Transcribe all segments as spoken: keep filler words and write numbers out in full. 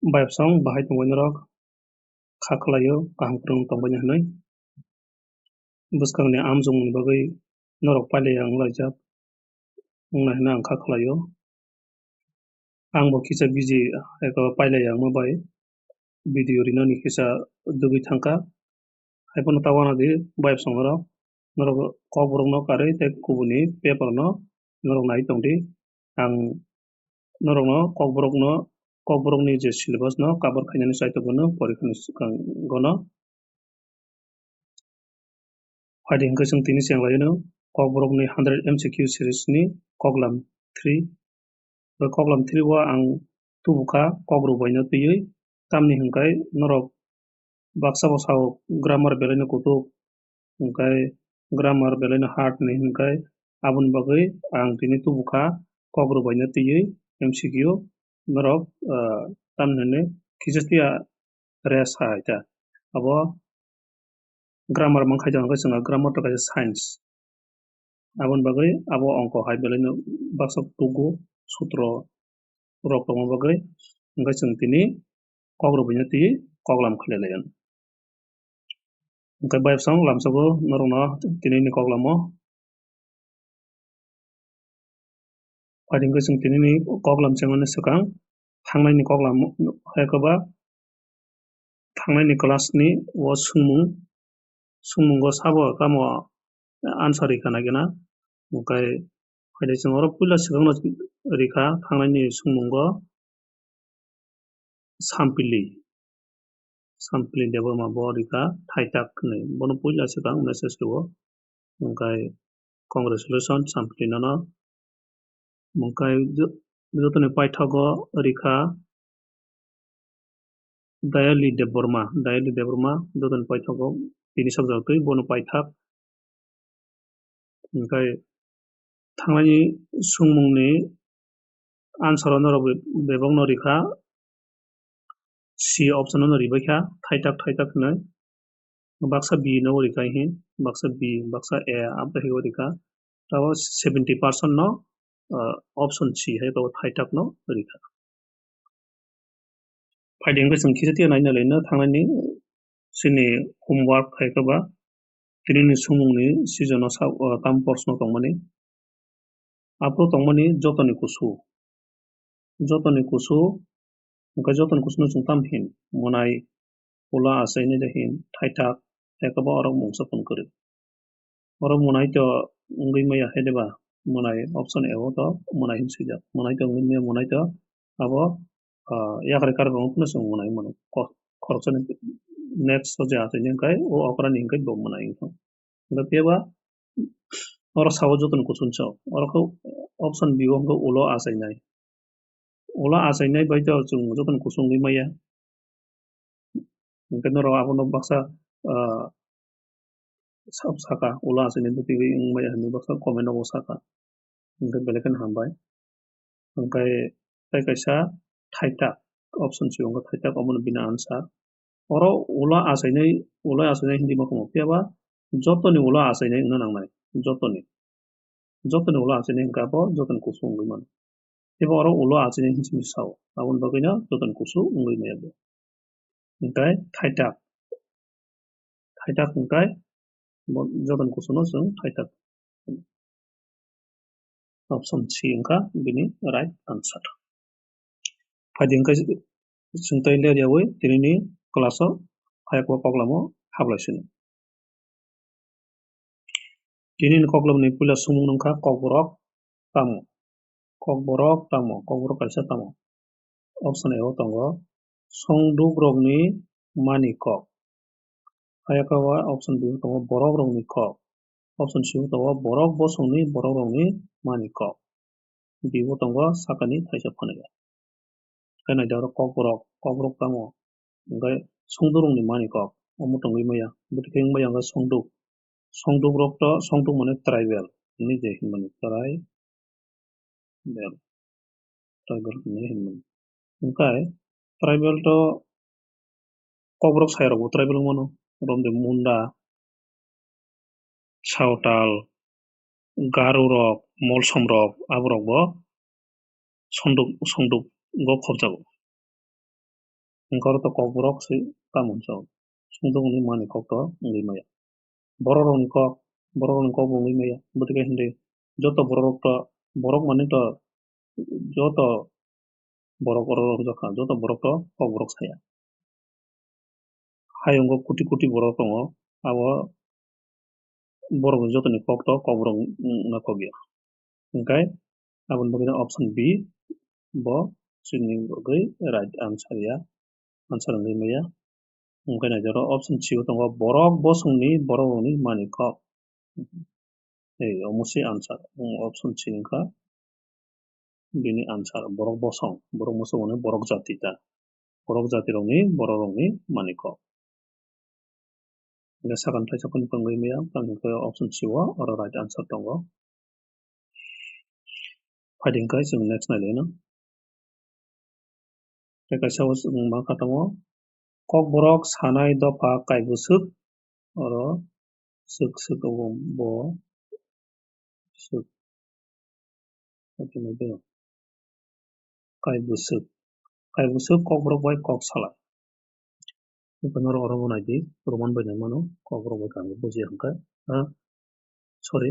Bayapsong bahai tongbai norok kha khlaio, kaham kwrwng tongbaino hwnwi. Bwskangni amjongmungni bagwi norok pailaiya wnglaijak wngnai hwnwi ang kha khlaio. Ang bo kisa busy, eko pailaiya wngma bai video rinani kisa dugwi thangkha. Hai phano ta uanadi bayapsong norok, norok kokborokno karwi tei kubuni paper no norok nai tongdi. Ang norokno kokborokno, kokborokni je syllabus no cover khainani chai tongmano porikha ni swkango no. Phaidi hwnkhe chwng tini chenglaino kokborokni hundred M C Q series ni koklam three. Bai koklam three o ang tubukha kok rwbaino twiwi, tamni hwnkhe norok baksa bo sao grammar belaino kutuk, hwnkhe grammar belaino hard ni hwnkhe aboni bagwi ang tini tubukha kok rwbaino twiwi M C Q norok, ah, tamni hwnwi khichatiya rest hai ta. Abo grammar mankha jang khe chwng grammar to kaisa science. Aboni bagwi abo ongko hai belaino baksa tugo sutro rok tongma bagwi hwnkhe chwng tini kok rwbaino twiwi koklam khlai lai. Hwnkhe bayapsong lamsogo norokno tinini koklamo. Phaidi hwnkhe chwng tinini koklam chengmani swkang thangnaini koklam hai koba thangnaini class ni o swngmung, swngmungo sabo tamo answer rikha nai gana. Hwnkhe phaidi chwng oro puila swkangno rikha thangnaini swngmungo Sampili, Sampili Debbarma bo rikha thaitak hwnwi. Bono puila swkang message rwo. Hwnkhe congratulations Sampili nono. Hwnkhe jo-, jotoni paithago rikha Dayali Debbarma, Dayali Debbarma jotoni paithago tini sabjak twi bono paithak. Hwnkhe thangnaini swngmungni answer o norok be-, bebakno rikha, C option no ribaikha, thaitak, thaitak hwnwi. Baksa B no rikha hi, baksa B, baksa A, abo hai rikha. Tabo seventy percent no, ah, option C hai tabo thaitak no rikha. Phaidi hwnkhe chwng khichatiya naina laina thangnaini chini homework hai khe ba tinini swngmungni season o sa, o, tam porsono tongmani. Aphuru tongmani jotoni kusu. Jotoni kusu, hwnkhe jotoni kusuno chwng tam hin, mwnai, ulo achainai de hin, thaithak, hai khe ba orok mungsa phun kwrwi. Oro mwnai to wngwi maya hai de ba, mwnai option A o to mwnai hin swijak. Mwnai to wngwi maya, mwnai to abo, ah, yakri karwi phano chwng mwnai mano. Ko-, khoroksani next o je achaini hwnkhe o okrani hwnkhe bo mwnai wngkha. Hwnkhe phiya ba oro sao jotoni kusu so. Oro khe option B o hwnkhe ulo achainai. Ulo achainai bai to chwng jotoni kusu wngwi maya. Hwnkhe norok abono baksa, ah, sa-, saka, ulo achainai bwtwi wngmaya hinwi baksa comment o bo saka. Hwnkhe belai kheno hambai. Hwnkhe tei kaisa thaithak option si wngkha thaithak, omono bini answer. Oro ulo achainai, ulo achainai hindi ma khamo, phiya ba jotoni ulo achainai wngna nangnai, jotoni. Jotoni ulo achainai hwnkhe abo jotoni kusu wngwi mano. Phiya ba oro ulo achainai hinwi sao, aboni bagwino jotoni kusu wngwi maya bo. Hwnkhe thaithak, thaithak hwnkhe bo jotoni kusuno chwng thaithak. Option C wngkha bini right answer. Phaidi hwnkhe chwng tei ler yaui tinini class o phaiyak koklamo hablai sino. Tinini koklamni puila swngmung wngkha kokborok tamo? Kokborok tamo? Kokborok kaisa tamo? Option A o tongo songduk rokni mani kok. Hayakha o option B o tongo borok rokni kok. Option C o tongo borok bosongni borok rokni mani kok. B o tongo sakani thaisa phanaya. Khe naidi oro kokborok, kokborok tamo? Hwnkhe songduk rokni mani kok. Omo tongwi maya. Bwtwi khe wngmaya hwnkhe songduk. Songduk rok to, songduk mane tribal. Hwnwi je hinmani tribal. Tribal hwnwi hinmani. Hwnkhe tribal to kokborok sayarokbo tribal wngmano. Romde Munda, Sawtal, Garo rok, Molsom rok, aborokbo songduk, songduk go khobjago. Hwnkhe oro to kokborok se tamo hwnsa o. Songdok hwnwi mani kok to wngwi maya. Borok rokni kok, borok rokni kok bo wngwi maya. Bwtwi khe hindi joto borok rok to, borok mani to joto borok oro romjak kha, joto borok to kokborok saya. Hayungo koti koti borok tongo, abo borokni jotoni kok to kokborok wngna kok ya. Hwnkhe aboni bagwi option B bo chini bagwi right answer ya, answer wngwi maya. Hwnkhe naidi oro option C o tongo borok bosongni borok rokni mani kok. Ei omo se answer, option C wngkha bini answer, borok bosong, borok bosong mane borok jati ta, borok jati rokni borok rokni mani kok. Hwnkhe sakani thaisa phano wngwi maya, tamni hwnkhe option C o oro right answer tongo. Phaidi hwnkhe chwng next nai lai no. Tei kaisa o chwng mankha tongo, kokborok sanai dopha kaibwswk, oro swk swk abo bo swk. Kaibwswk, kaibwswk kokborok bai kok salai. Norok oro bo nai di, Roman bai nai mano, kokborok bai kaham khe bujiya hwnkhe, ah, sorry,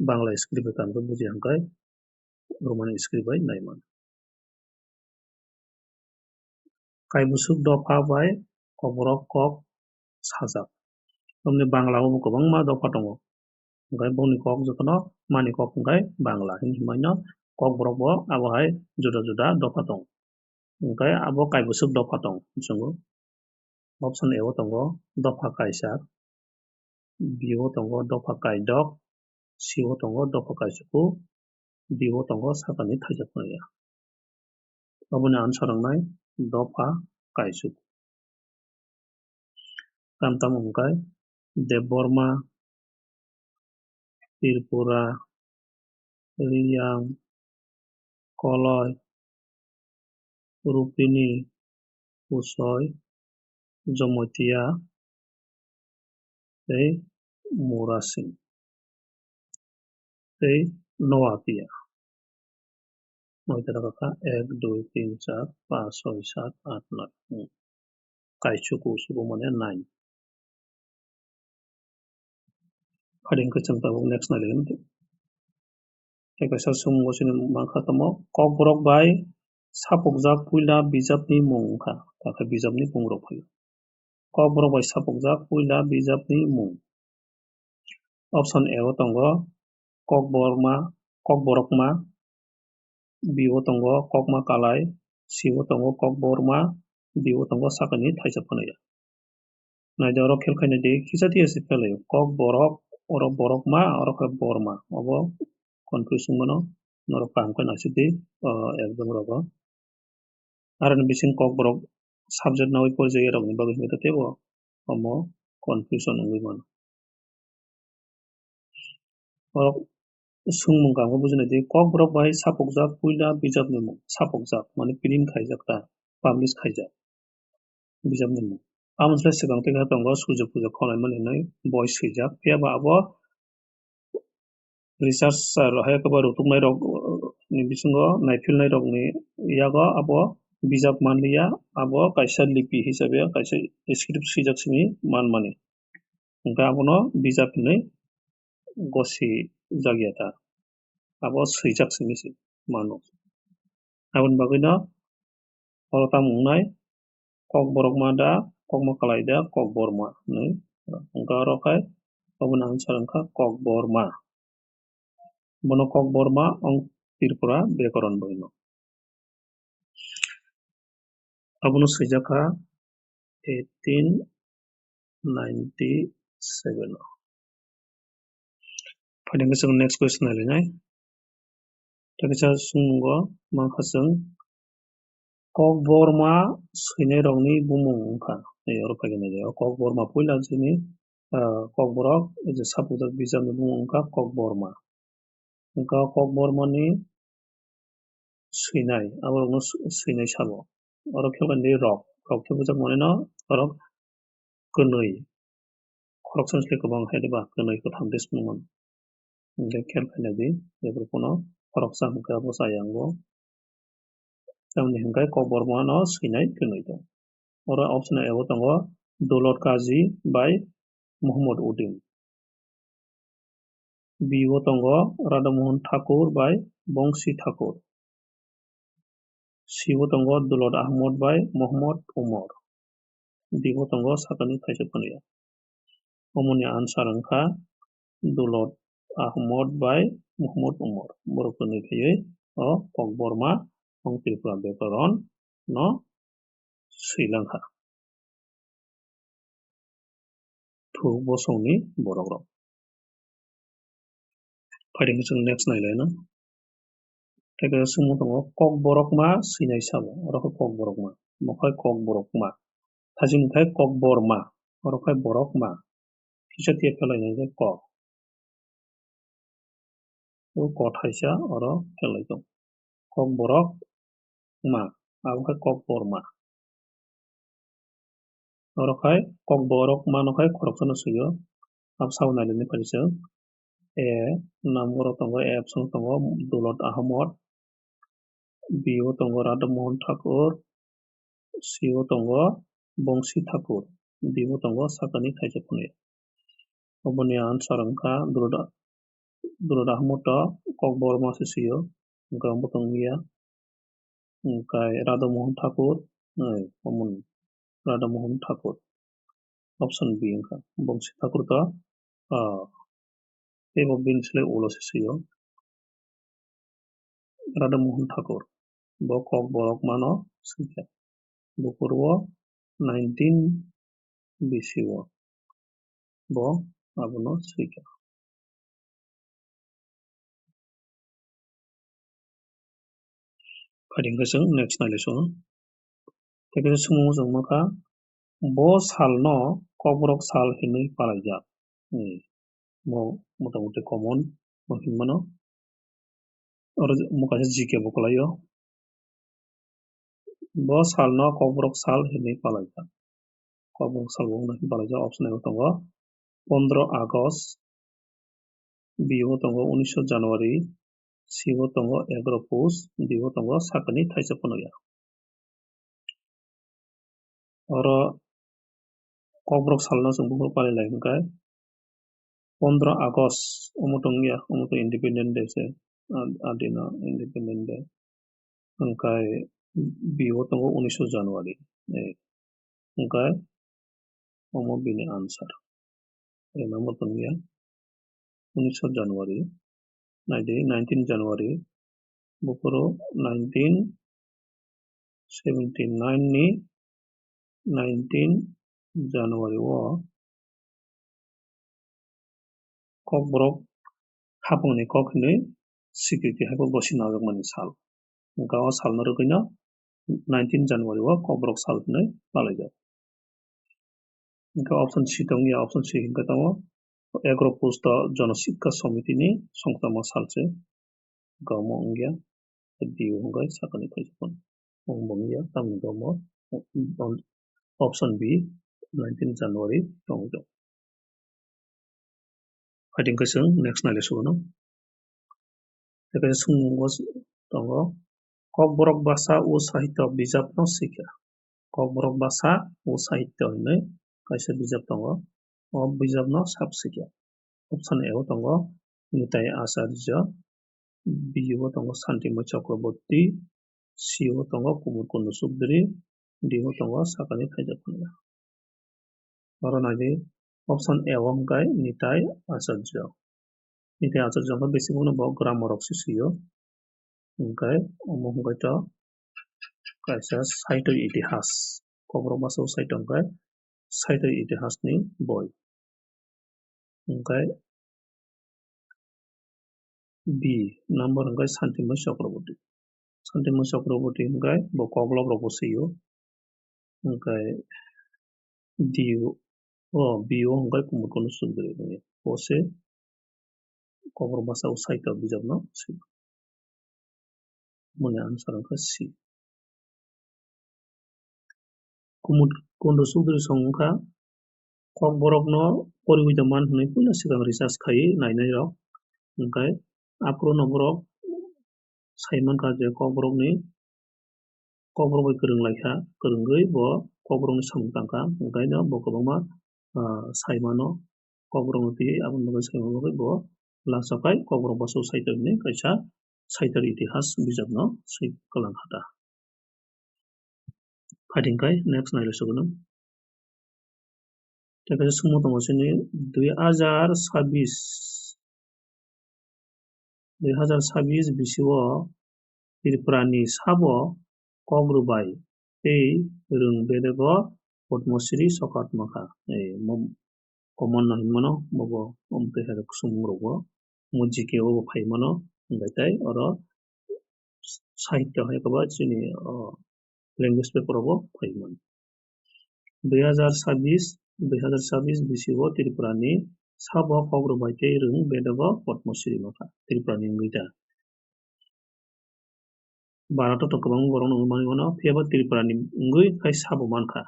Bangla script bai kaham khe bujiya hwnkhe, Roman script bai nai mano. Kaibwswk dopha bai kokborok kok sajak. Tamni Bangla o bo kwbangma dopha tongo. Hwnkhe boni kok jotono mani kok hwnkhe Bangla hinwi hwnmano kokborok bo abo hai juda juda dopha tongo. Hwnkhe abo kaibwswk dopha tong, chwng o. Option A o tongo dopha kaisa, B o tongo dopha kaidok, C o tongo dopha kaisuku, D o tongo sakani thaisa phano ya. Aboni answer wngnai dopha kaisuku. Tam tamo hwnkhe Debbarma, Tripura, Riyang, Koloi, Rupini, Kusoi, Jomotia, tei Murasing, tei Noatia. Noita rok kha ek, dui, tin, char, panch, soi, sat, at, noi. Hmm. Kaichuku, suku mane nine. Phaidi hwnkhe chwng tabuk next nai lai. Tei kaisa swngmungo chini mankha tamo, kokborok bai sapukjak puila bijapni mung wngkha, takhe bijapni pungrok phaio. Kokborok bai sapukjak puila bijapni mung. Option A o tongo kokborma, kokborokma, B o tongo kokma kalai, C o tongo kokborma, D o tongo sakani thaisa phano ya. Naidi oro khel khaina di, kisa tiya se phelaio. Kok borok, oro borokma, oro khe borma. Obo confuse wngmano, norok kaham khe naisik di, o, exam rogo. Aroni bising kok borok subject nawi porijak rokni bagwi hwnkhe teibo omo confusion wngwi mano. Borok swngmung kamo bujinai di, kok borok bai sapukjak puila bijapni mung, sapukjak mane print khaijak ta, publish khaijak bijapni mung. Amo se swkang tei khe tongo sujuk pujuk khwlaimani hinwi boi swijak, phiya ba abo researcher hai khe ba rutuknai rok, uh, ni bisingo naipilnai rokni yago abo bijap manliya, abo kaisa lipi hisabe kaisa script swijak simi manmani. Hwnkhe abono bijap hinwi gosi jakya ta, abo swijak simi se mano. Aboni bagwino oro tamo wngnai, kok borokma da, kokma kalai da, kok borma hinwi. Hwnkhe oro khe oboni answer wngkha kok borma. Bono kok borma wng Tripura bekaron boino. Abono swijak kha eighteen ninety-seven o. Phaidi hwnkhe chwng next question nai lainai. Tei kaisa swngmungo mankha chwng, kok borma swinai rokni bumung wngkha. Ei oro phaikhe naidi, o kok borma puila chini, ah, kok borok je sapukjak bijapni bumung wngkha kok borma. Wngkha kok bormani swinai, aborokno swi-, swinai sabo. Oro khe mani rok, rok khe bujak mani no, borok kwnwi. Khoroksa ni slai kwbang hai diba, kwnwi kwtham tei swngmung. Hwnkhe khel khaina di, jephru phano khoroksa hwnkhe abo chaya wngo. Tamoni hwnkhe kok borma no swinai kwnwi tong. Oro option A o tongo Dulot Kazi bai Muhammad Udin. B o tongo Radha Mohan Thakur bai Bongsi Thakur. C o tongo Dulot Ahmad bai Muhammad Umar. D o tongo sakani thaisa phunuyung. Omoni answer wngkha Dulot Ahmad bai Muhammad Umar. Borok twnwi thwiwi o Kokborma wng Tripura bekaron no swilangkha. Thuk bosongni borok rok. Phaidi khe chwng next nai laina. Tei kaisa swngmung tongo, Kokborokma swinai sabo. Oro khe Kokborokma. Omo khai Kokborokma. Thajini khai Kokborma. Oro khai Borokma. Kisa tiya phelai nai khe Kok. O Kok thaisa oro phelai tongo. Kokborokma. Abo khai Kokborma. Oro khai Kokborokma no khai khoroksano swio. Abo sabo nailini phaidi chwng. A number o tongo, A option o tongo Dulot Ahmad, B o tongo Radha Mohan Thakur, C o tongo Bongsi Thakur, D o tongo sakani thaisa phunuyung. Oboni answer wngkha Dulot, Dulot Ahmad o Kokborma se swio, hwnkhe omo tongya. Hwnkhe Radha Mohan Thakur, eh, omo Radha Mohan Thakur. Option B wngkha. Bongsi Thakur to, ah, teibo bini slai ulo se swio. Radha Mohan Thakur. Bo Kokborokmano swikha. Buphuru o nineteen B C o. Bo abono swikha. Phaidi khe chwng next nai lai sio. Tei kaisa swngmung chwng mankha, bo salno Kokborok sal hinwi palaijak. Hmm. Bo motamuti common, bo hinmano. Oro mo kaisa G K bo kwlaio. Bo salno Kokborok sal hinwi palaijak. Kokborok sal bo hinwi palaijak, option A o tongo pondro August, B o tongo unisho January, C o tongo egaroh Pus, D o tongo sakani thaisa phunuyung. Oro Kokborok salno chwng buphuru palailai hwnkhe pondro August omo tongya, omo to Independent Day se, a-, adino Independent Day. Hwnkhe B o tongo unisho January. Eh, hwnkhe omo bini answer. A number tongya unisho January. Naidi nineteen January. Buphuru nineteen seventy nine ni nineteen January o Kokborok hapungni kok hinwi swikriti hai khe gosi najakmani sal. Hwnkhe o salno rwgwino nineteen January o Kokborok sal hinwi palaijak. Hwnkhe option C tongya, option C hwnkhe tamo egaroh Pus to Jono Sikha Somiti ni songtamo sal se. Hwnkhe omo wngya D o hwnkhe sakani thaisa phunuyung. Omo wngya tamni omo option B nineteen January tongwi tongo. Phaidi khe chwng next nai lai sio no. Tei kaisa swngmung bo tongo, Kokborok basa o sahitya bijapno swikha. Kokborok basa o sahitya hinwi kaisa bijap tongo. O bijapno sab swikha. Option A o tongo Nitai Acharya, B o tongo Shantimoi Chakraborty, C o tongo Kumud Kundu Chowdhury, D o tongo sakani thaisa phunuyung. Oro naidi option A o hwnkhe Nitai Acharya. Nitai Acharya hwnkhe bisi bono bo grammar rok se sio. Hwnkhe omo hwnkhe to kaisa Saitya Itihas. Kokborok basa o Saitya hwnkhe Saitya Itihas ni boi. Hwnkhe B number hwnkhe Shantimoi Chakraborty. Shantimoi Chakraborty hwnkhe bo Kokborok rok bo sio. Hwnkhe D o, o B o hwnkhe Kumud Kundu Chowdhury hwnkhe. Bo se Kokborok basa o Saitya bijapno sio. Moni answer wngkha C. Kumud Kundu Chowdhury song wngkha, Kokborokno poriwi tongman hwnwi puila swkang research khaiwi nainai rok. Hwnkhe aphuru no borok sai mankha je Kokborokni, Kokborok bai kwrwng laikha, kwrwngwi bo Kokborokni samung tangkha, hwnkhe no bo kwbangma, ah, saimano, Kokborokno twiwi aboni bagwi saimano bagwi bo lasa pai Kokborok bwswk Saitorni kaisa Saitor itihas bijapno swi kwlang kha ta. Phaidi hwnkhe next nailai sugunw. Tei kaisa swngmung tongo chini dui hajar sabis, dui hajar sabis bisio Tripurani sabo Kok Rwbai tei Rwng Bedego Padma Shri sokatma kha. Ei, mo-, common no hinmano, bobo, um, tei hai rok swngmung rogo. Mo G K o bo phai mano, hwnkhe tei oro sahitya hai khe ba chini, o, language paper o bo phai mano. Dui hajar sabis, dui hajar sabis bisio Tripurani sabo Kok Rwbai tei Rwng Bedego Padma Shri mankha. Tripurani wngwi ta. Bharat o to kwbangma borok no wngwi manwi mano, phiya bo Tripura ni wngwi khai sabo mankha.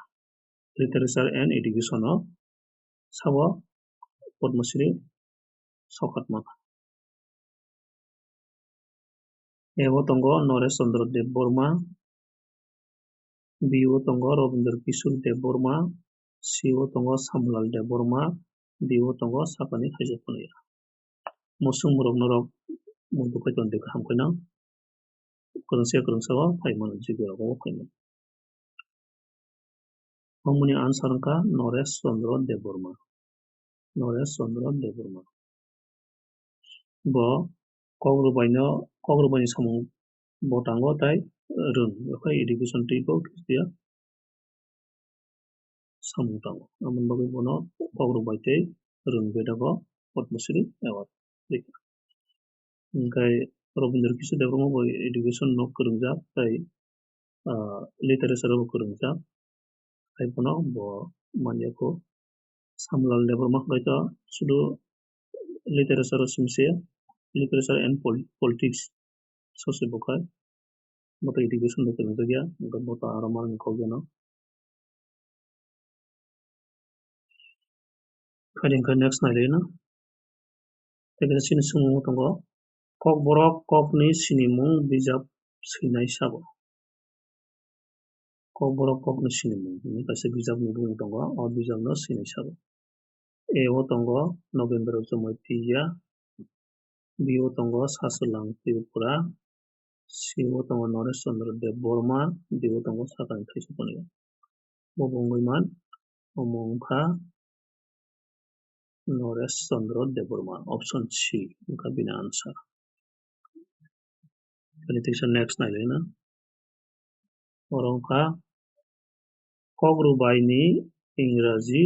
Literature and Education o sabo Padma Shri sokatma kha. A o tongo Noresh Chandra Debbarma, B o tongo Rabindra Kishore Debbarma, C o tongo Samlal Debbarma, D o tongo sakani Thaisa Phunuya. Mo swngmung rok norok muitu khai tongdi kaham khe no kwrwngsa kwrwngsa o phai mano, G K o phai mano. Omoni answer wngkha Noresh Chandra Debbarma. Noresh Chandra Debbarma. Bo Kok Rwbai no, Kok Rwbai ni samung bo tango tai Rwng, okhai education twi bo kisiya samung tango. Aboni bagwi bono Kok Rwbai tei Rwng Bedego Padma Shri Award rikha. Hwnkhe Rabindra Kishore Debbarma bo education no kwrwngjak tei, ah, literature o bo kwrwngjak. Hai phano bo manya kho Samlal Debbarma hwnkhe to sudu literature o simi se, literature and pol-, politics so se bo khai. Bo to education bai kwrwngjak ya, hwnkhe bo to aro manwi kok ya no. Phaidi hwnkhe next nailai no. Tei kaisa chini swngmung tongo, Kokborok kokni sinimung bijap swinai sabo. Kokborok kokni sinimung hwnwi kaisa bijapni bumung tongo, o bijapno swinai sabo. A o tongo Nogendra Jamatia, B o tongo Saswlang Tripura, C o tongo Noresh Chandra Debbarma, D o tongo Sakani Thaisa Phunuya. Bo bo wngwi man, omo wngkha Noresh Chandra Debbarma, option C wngkha bini answer. Tini teisa next nailai na. Oro wngkha Kok Rwbai ni Ingraji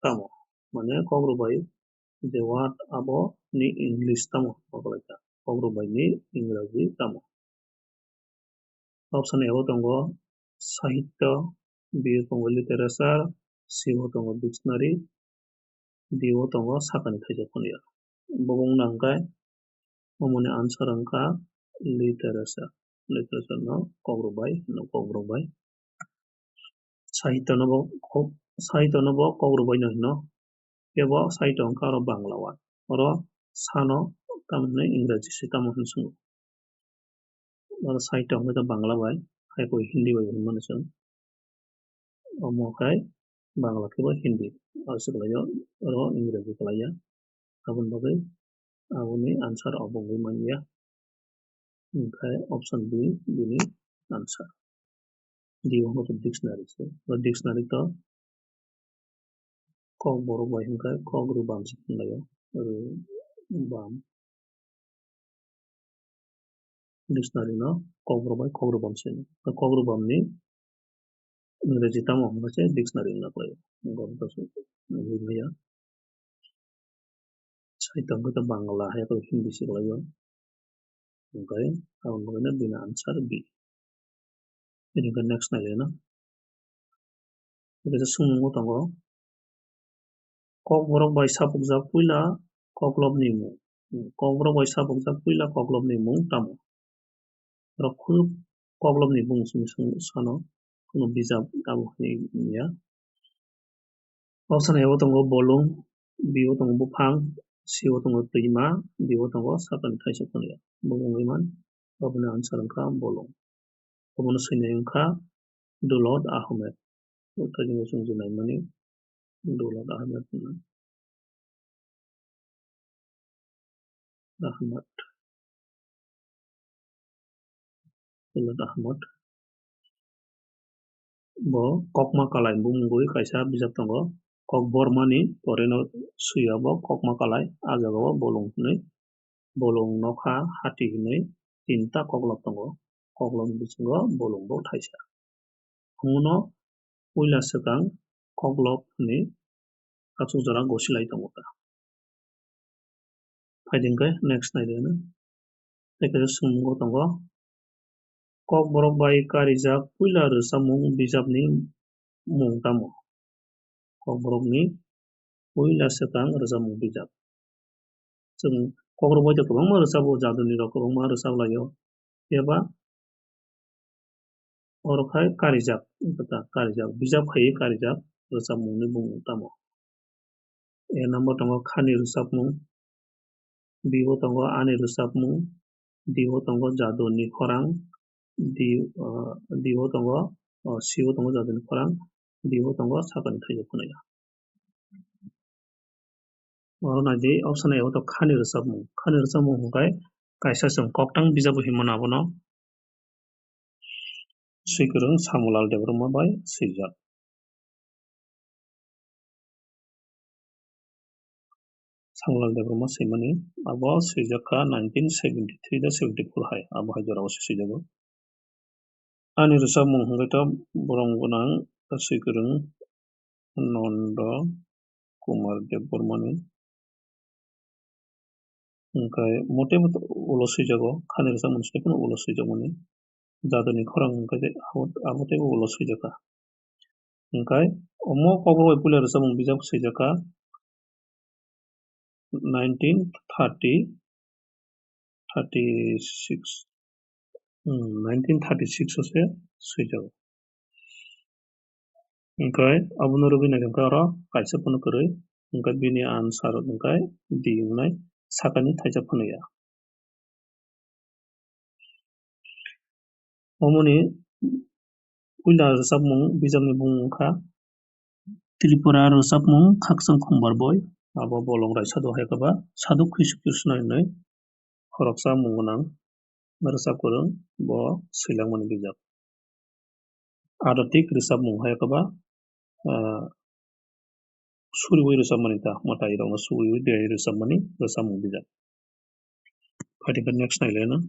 tamo? Mane Kok Rwbai je word abo ni English tamo? Koklai kha. Kok Rwbai ni Ingraji tamo? Option A o tongo sahitya, B o tongo literature, C o tongo dictionary, D o tongo sakani thaisa phunuya. Bo wngna hwnkhe omoni answer wngkha literature. Literature no Kok Rwbai hino, Kok Rwbai. Sahitya no bo Kok, sahitya no bo Kok Rwbai no hino. Kebo sahitya wngkha oro Bangla word. Oro sano tamo hino Ingraji se tamo hino swngo. Oro sahitya wngkha Bangla bai, hai khe Hindi bai hwnmano chwng. Omo khai Bangla khe bo Hindi. Aro se kwlaio, oro Ingraji kwlaiya. Aboni bagwi aboni answer obo wngwi manya. Hwnkhe option B bini answer. D o hwnkhe dictionary se. Bo dictionary to Kokborok bai hwnkhe Kok Rwbam se hwnlaio. Rwbam. Dictionary no Kokborok bai Kok Rwbam se hwno. Kok Rwbam ni Ingraji tamo hwnkhe se dictionary wngna khlaio. Hwnkhe aboni bagwi maya. Sahitya hwnkhe to Bangla hai khe Hindi se kwlaio. Hwnkhe aboni bagwino bini answer B. Bini hwnkhe next nailai na. Hwnkhe swngmung tongo. Kokborok bai sapukjak puila koklopni mung. Kokborok bai sapukjak puila koklopni mung tamo? Oro khuluk koklopni bung simi sano, kunu bijap abo hai ya. Option A o tongo bolong, B o tongo buphang, C o tongo twima, D o tongo sakani thaisa phunuya. Bo wngwi man, aboni answer wngkha bolong. Obono swinai wngkha Dulot Ahmed. Bo thaichung bo chwng je naimani Dolat Ahmed hwnwi. Ahmed. Dolat Ahmed. Bo Kokma Kalai bumungwi kaisa bijap tongo. Kokbormani porino swiya bo Kokma Kalai, a jagao bolong hwnwi, bolong nokha hati hwnwi tinta koklop tongo. Koklopni bisingo bolong bo thaisa. Omono puila swkang koklop hwnwi katsuk jora gosilai tongo kha. Phaidi hwnkhe next naidi hwno. Tei kaisa swngmungo tongo, Kokborok bai karijak puila rwchapmung bijapni mung tamo? Kokborokni puila swkang rwchapmung bijap. Chwng Kokborok bai tei kwbangma rwchapo, jaduni rok kwbangma rwchap laio. Phiya ba oro khai karijak, wngkha ta karijak, bijap khaiwi karijak rwchapmungni bumung tamo? A number tongo khani rwchapmung, B o tongo ani rwchapmung, D o tongo jaduni khorang, D, ah, D o tongo, ah, C o tongo jaduni khorang, D o tongo sakani thaijak phunukya. Oro naidi option A o to khani rwchapmung. Khani rwchapmung hwnkhe kaisa chwng koktang bijabo hinmano abono swikwrwng Samulal Debbarma bai swijak. Samulal Debbarma swimani abo swijak kha nineteen seventy-three da seventy-four hai, abo hai jorao se swijago. Ani rwchapmung hwnkhe to borom gwnang swikwrwng Nondo Kumar Debbarmani. Hwnkhe mote bo ulo swijago, khani rwchapmung se phano ulo swijakmani. Jaduni khorang hwnkhe abo, abo teibo ulo swijakha. Hwnkhe omo Kokborok bai puila rwchapmung bijap swijakha nineteen thirty, thirty-six, hmm, nineteen thirty-six o se swijago. Hwnkhe abono rwgwi naikha hwnkhe oro kaisa phano kwrwi, hwnkhe bini answer hwnkhe D wngnai, sakani thaisa phano ya. Omoni puila rwchapmung bijapni bumung wngkha Tripura rwchapmung Khakchang Khumbar boi, abo bolong raisa do hai khe ba Sadhu Khuisu Khuisu nai hwnwi khoroksa mung gwnang rwchap kwrwng bo swilangmani bijap. Ado thik rwchapmung hai khe ba, ah, suriwi rwchapmani ta, mwtai rokno suriwi de rwchapmani rwchapmung bijap. Phaidi khe next nai le no.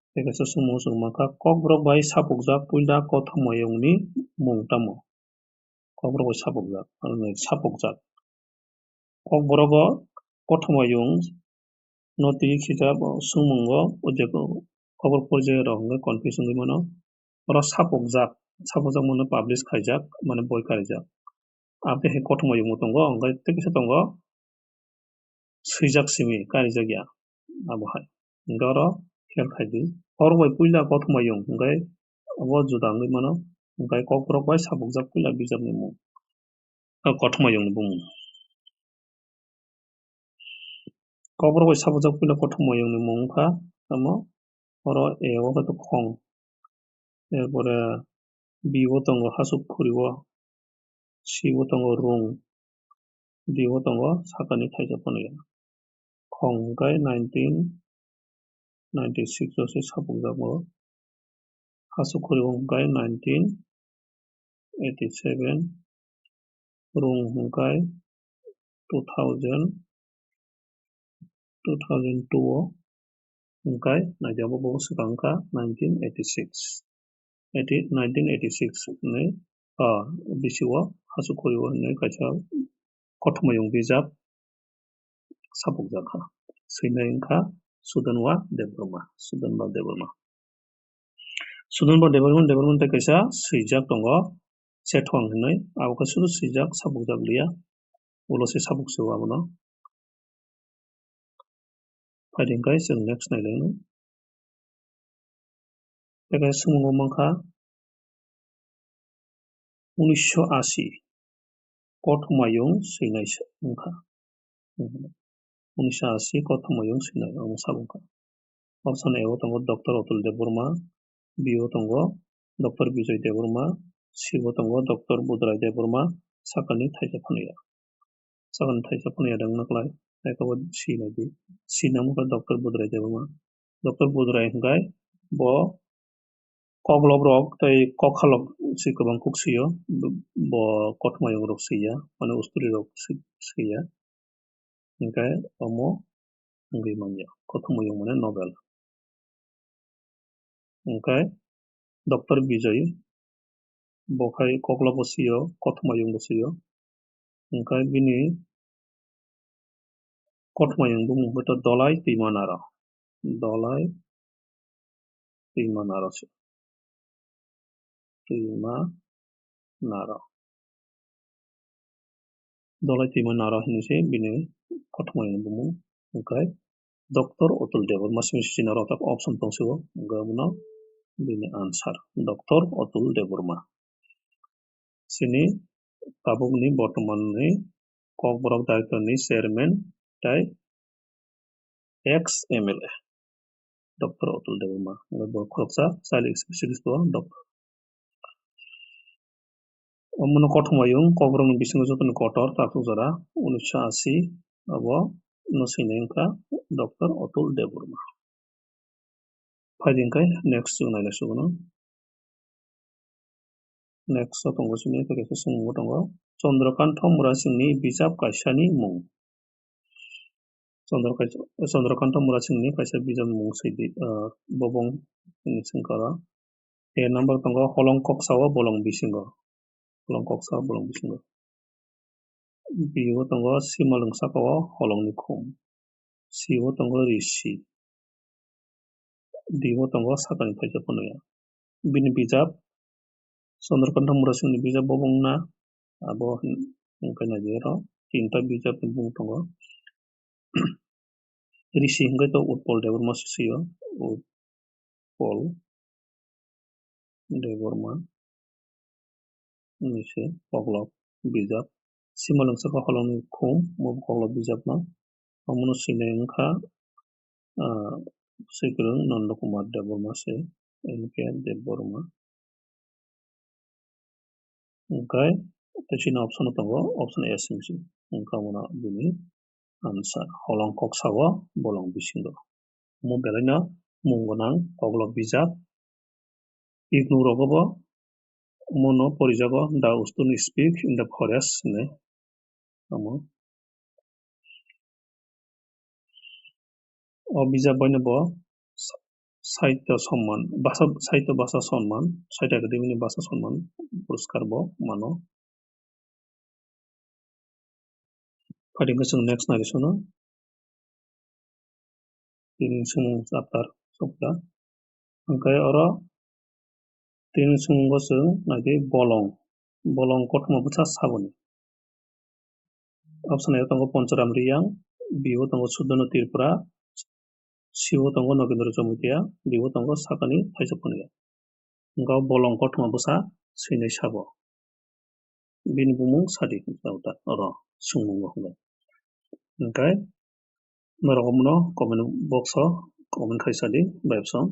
Tei kaisa swngmung swngma kha, Kokborok bai sapukjak puila kothoma yungni mung tamo? Kokborok bai sapukjak, ano sapukjak. Kokborogo kothoma yung no twi khijak swngmungo, o je Kokborok porjai rok hwnkhe confuse wngwi mano. Oro sapukjak, sapukjak mano publish khaijak, mane boi karijak. Abo hai kothoma yungbo tongo, hwnkhe tei kisa tongo swijak simi karijak ya, abo hai. Hwnkhe oro khel khai di. Oro bai puila kothoma yung, hwnkhe abo juda wngwi mano, hwnkhe Kokborok bai sapukjak puila bijapni mung. O kothoma yungni bumung. Kokborok bai sapukjak puila kothoma yungni mung wngkha, tamo oro A o khe to khong, erpore B o tongo hasuk khuri o, C o tongo rung, D o tongo sakani thaisa phano ya. Khong hwnkhe nineteen ninety-six o se sapukjago. Hasuk khuri o hwnkhe nineteen eighty-seven, rung hwnkhe two thousand, two thousand two o, hwnkhe naidi abo bo swkang wngkha nineteen eighty-six, eighty, nineteen eighty-six ni, ah, bisi o hasuk khuri o hwnwi kaisa kothoma yung bijap sapukjak kha. Swinai wngkha Sudanwa Debbarma, Sudanba Debbarma. Sudanba Debbarma, Debbarma tei kaisa swijak tongo, Chethwang hinwi. Abo khe suru swijak, sapukjak liya. Ulo se sapuk se o abono. Phaidi hwnkhe chwng next nai lai no. Tei kaisa swngmungo mankha unisho ashi kothoma yung swinai se wngkha. Unisho ashi kothoma yung swinai omo sabo wngkha. Option A o tongo Doctor Atul Debbarma, B o tongo Doctor Bijoy Debbarma, C bo tongo Doctor Budrai Debbarma, sakani thaisa phano ya. Sakani thaisa phano ya dang naklai, naikhe bo C naidi. C namo khe Doctor Budrai Debbarma. Doctor Budrai hwnkhe bo koklop rok tei kokhalok se kwbang kuk sio, bo kothoma yung rok swiya, mane usturi rok swi-, swiya. Hwnkhe omo wngwi manya, kothoma yung mane novel. Hwnkhe Doctor Bijoy bo khai koklop bo sio, kothoma yung bo sio. Hwnkhe bini kothoma yung bumung hwnkhe Dolai Twima Naro. Dolai Twima Naro se. Twima Naro. Dolai Twima Naro hinwi se bini kothoma yung bumung. Hwnkhe Doctor Atul Debbarma simi sisi naro tak option tong sio. Hwnkhe abono bini answer. Doctor Atul Debbarma. Chini tabukni bortomanni Kokborok director ni chairman tei ex M L A Doctor Atul Debbarma. Bo khoroksa child specialist bo doctor. Omono kothoma yung Kokborokni bisingo jotoni kotor takhuk jora unisho ashi abo no sinai wngkha Doctor Atul Debbarma. Phaidi hwnkhe next chwng naina sugo no. Next o tongo chini kaisa swngmung tongo. Chandrakanta Murasingni bijap kaisani mung. Chandra-, Chandrakanta Murasingni kaisa bijap mung sidi, ah, bobong sini sengkara. A number tongo holong koksa o bolong bisingo. Holong koksa o bolong bisingo. B o tongo simalwng saka o holongni khum. C o tongo risi. D o tongo sakani thaisa phano ya. Bini bijap, Chandrakanta Murasingni bijap bo wngna, abo hin-, hwnkhe naidi oro tinta bijapni bumung tongo. Risi hwnkhe to Utpal Debbarma sisiyo, Utpal Debbarma. Hinwi se koklop bijap. Simalwng saka holongni khum, bo koklop bijapno. Omono sinai wngkha, ah, swikwrwng Nanda Kumar Debbarma se, N K Debbarma. Hwnkhe tei chini option tongo, option A simi se. Hwnkhe omono bini answer. Holong koksa o bolong bisingo. Omo belaino mung gwnang koklop bijap. Iknuk rogo bo omono porijago, "The Ushtuni speak in the forest" hinwi. Omo. O bijap baino bo sa-, Sahitya Somman, basa, Sahitya Bhasa Somman, Sahitya Academy ni Bhasa Somman puraskar bo mano. Phaidi hwnkhe chwng next nai sino. Tini swngmung chapter sokya. Hwnkhe oro tini swngmungo chwng naidi bolong. Bolong kothoma bwsa saboni. Option A o tongo Poncharam Riyang, B o tongo Sudhanu Tripura, C o tongo Nogendra Jamatia, D o tongo sakani thaisa phano ya. Hwnkhe bolong kothoma bwsa swinai sabo. Bini bumung sadi hwnkhe oro swngmungo hwnkhe. Hwnkhe norok omono comment box o comment khai sadi bai option.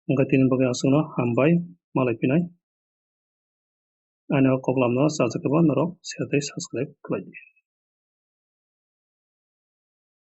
Hwnkhe tini bagwi aswkno hambai malai phinai. Ani o koklamno chajak khe bo norok share tei subscribe khlai di.